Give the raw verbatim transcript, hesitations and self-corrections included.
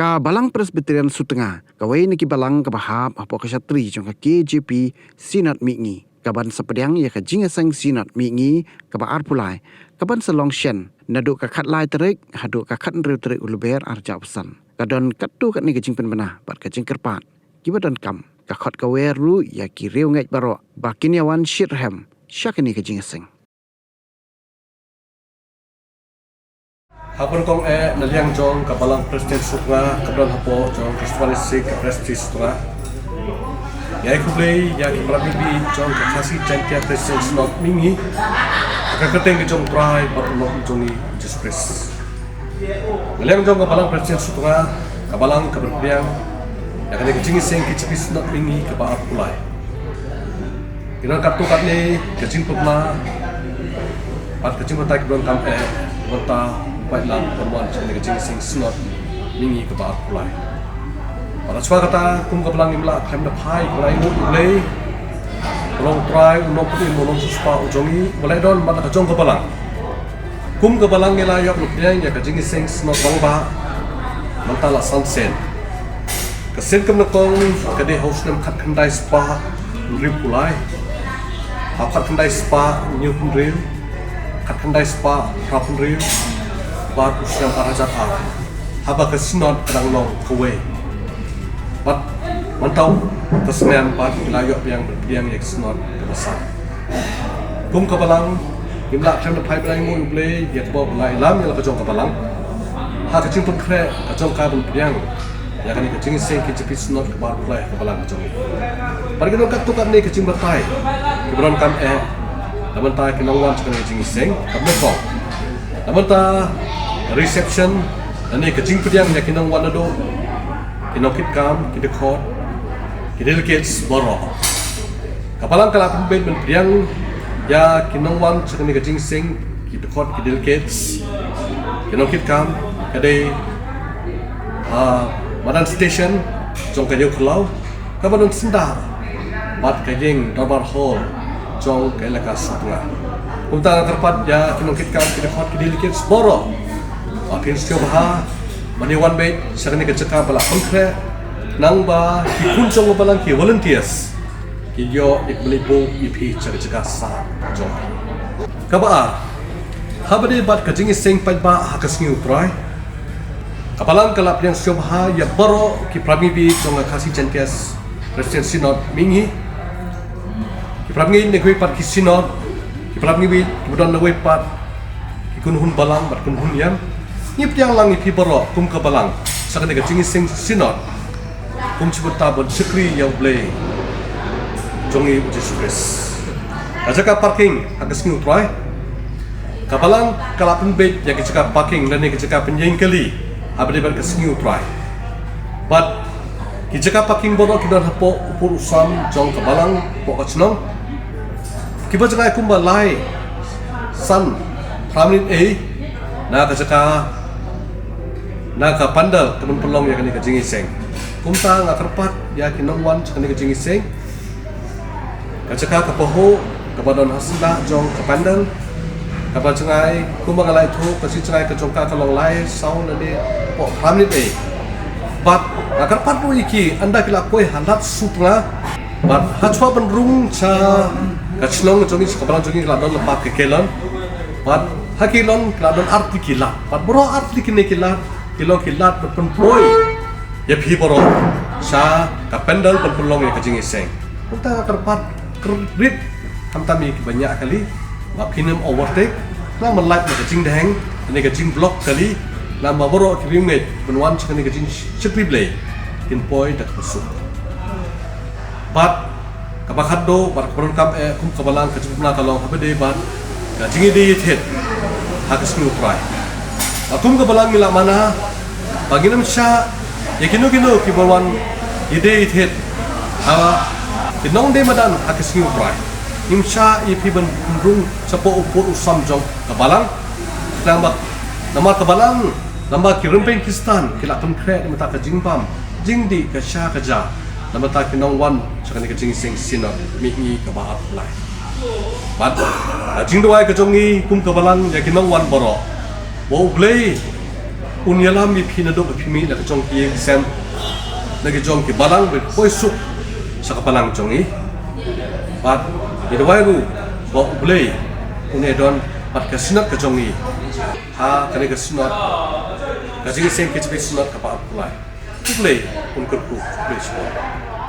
Ka Balang Presbyterian Sutnga, kawei na ki balang kaba hap hapoh ka shatri jong ka K J P Synod Mihngi, ka ban sa pdiang ïa ka jingïaseng Synod Mihngi kaba arphew lai, ka ban sa long shen naduh ka khatlai tarik haduh ka khathynriew tarik u Lber arhajar arphew san. Ka don katto katne ka jingpynbna bad ka jingkyrpad kiba donkam. Ka khot ka wer ruh ïa ki riewngeit baroh ba kin ïawan shitrhem sha kane ka jingïaseng. Ha ka rukom eh na liang jong ka Balang Presbyterian Sutnga kaba don hapoh jong ka Sutnga District, ka Presbyterian Sutnga, ïa khublei ïa ki para bangeit jong ka Khasi Jaiñtia Presbyterian Synod Mihngi ha ka kyrteng ka jong U Trai bad U Nongpynim jong ngi Jisu Khrist. Na liang jong ka Balang Presbyterian Sutnga, ka balang ka ban pdiang ïa kane ka jingïaseng K J P Synod Mihngi kaba arphew lai, ki don katto katne ka jingpynbna bad ka jingbatai kaba donkam eh, bad ta paidlang ban wan sha kane ka jingïaseng Synod Mihngi kaba arphew lai. Bad shuwa kata, kum ka balang ngim lah khlem da phai ban ai nguh ïa U Blei, U Nongpynim, U Nongpynim, U Nongpynim u jong ngi, ba la don bad la ka jong ka balang. Kum ka balang ngi la ïoh ban pdiang ïa ka jingïaseng Synod Rangbah mynta la san sien. Ka sien kaba nyngkong ka dei ha u snem khatkhyndai spah hynriewphew lai, ha khatkhyndai spah hynñiewphew hynriew, khatkhyndai spah phraphew hynriew, bad u snem arhajar ar, haba ka Synod ka dang long kawei. Bad mynta ka snem pat ngi la ïoh biang ban pdiang ïa ka Synod kaba san. Kum ka balang ngim lah khlem da phai ban ai nguh ïa U Blei ïa kaba u la ïalam ïa la ka jong ka balang ha ka jingpynkhreh ka jong ka ban pdiang ïa kane ka jingïaseng K J P Synod kaba arphew lai ha ka balang ka jong ngi. Bad ki don katto katne ka jingbatai kiba donkam eh na bynta ki nongwan sha kane ka jingïaseng, kaba nyngkong na bynta reception, lane ka jingpdiang ïa ki nongwan naduh, ki nongkitkam, ki dkhot, ki delegates baroh. Ka balang ka la pynbeit ban pdiang ïa ki nongwan sha kane ka jingïaseng, ki dkhot, ki delegates, ki nongkitkam, ka dei, ah, madan station jong ka Ïew Khlaw, kaba don syndah bad ka ïing Dorbar Hall jong ka Elaka Sutnga. Kumta nga kyrpad ïa ki nongkitkam, ki dkhot, ki delegates baroh ba phin sngewbha ban ïa wan beit sha kane ka jaka ba la pynkhreh, khnang ba ki khun jong ka balang, ki volunteers, kin ïoh ïa ka ban leit buh ïa phi sha ka jaka sah jong phi. Kaba ar, haba dei bad ka jingïaseng paidbah ha ka sngi U Trai, ka balang ka la pdiang sngewbha ïa baroh ki para bangeit jong ka Khasi Jaiñtia Presbyterian Synod Mihngi, ki para bangeit na kiwei pat ki synod, ki para bangeit kiba don na kiwei pat ki kynhun balang bad kynhun ïam. Ngi pdiang lang ïa phi baroh kum ka balang sha kane ka jingïaseng Synod, kum shi bynta ban shakri ïa U Blei jong ngi U Jisu Khrist. Ka jaka parking ha ka sngi U Trai, ka balang ka la pynbeit ïa ka jaka parking lane ka jaka pynïeng kali haba dei bad ka sngi U Trai. Bad ki jaka parking baroh ki don hapoh u pud u sam jong ka balang, hapoh ka shnong, kiba jngai kumba lai, san, phra minit ei na ka jaka, na ka pandal ka ban pynlong ïa kane ka jingïaseng. Kumta nga kyrpad ïa ki nongwan sha kane ka jingïaseng, ka jaka ka pahuh kaba don ha syndah jong ka pandal kaba jngai, kumba nga la ïathuh, ka jingïaseng ka jong ka ka long lai, saw lane hapoh phra minit ei. Bad nga kyrpad ruh ïa ki, ynda ki la poi ha Lad Sutnga, bad hashwa ban rung sha ka shnong jong ngi, sha ka balang jong ngi, ki la don lypa ki kyllon. Bad ha ki kyllon ki la don artylli ki lad. Bad baroh artylli kine ki lad ki long ki lad ban pynpoi ïa phi baroh sha ka pandal ban pynlong ïa ka jingïaseng. Kumta nga kyrpad, kyrpad rit, khamtam ïa kiba ñiah kali, ba phin ym overtake, khnang ban lait na ka jingdheng, na ka jingblock kali, khnang ba baroh ki riewngeit ban wan sha kane ka jingshakri Blei kin poi da kaba suk. Bad kaba khatduh bad kaba donkam eh kum ka balang, ka jingpynbna ka long haba dei bad ka jingïadei ïathied ha ka sngi U Trai. Bad kum ka balang ngi la mana ba ngin ym shah ïa kino kino kiba wan ïadei ïathied ha ki nongdie madan ha ka sngi U Trai. Ngim shah ïa phi ban rung shapoh u pud u sam jong ka balang. Namar, namar ka balang, namar ki rympei Khristan ki la pynkhreh na ka bynta ka jingbam jingdih, ka sha ka ja, na ka bynta ki nongwan sha kane ka jingïaseng Synod Mihngi kaba arphew lai. Bad ka jingduwai ka jong ngi kum ka balang ïa ki nongwan baroh, ba U Blei Un ïalam ïa phi naduh ba phi mih na ka jong ki ïing ki sem, na ka jong ki balang, ban poi suk sha ka balang jong i. Bad i duwai ruh ba U Blei un ïadon bad ka Synod ka jong i ha kane ka Synod, ka Jingïaseng K J P Synod kaba arphew lai. U Blei un kyrkhu, U Blei sngewbha.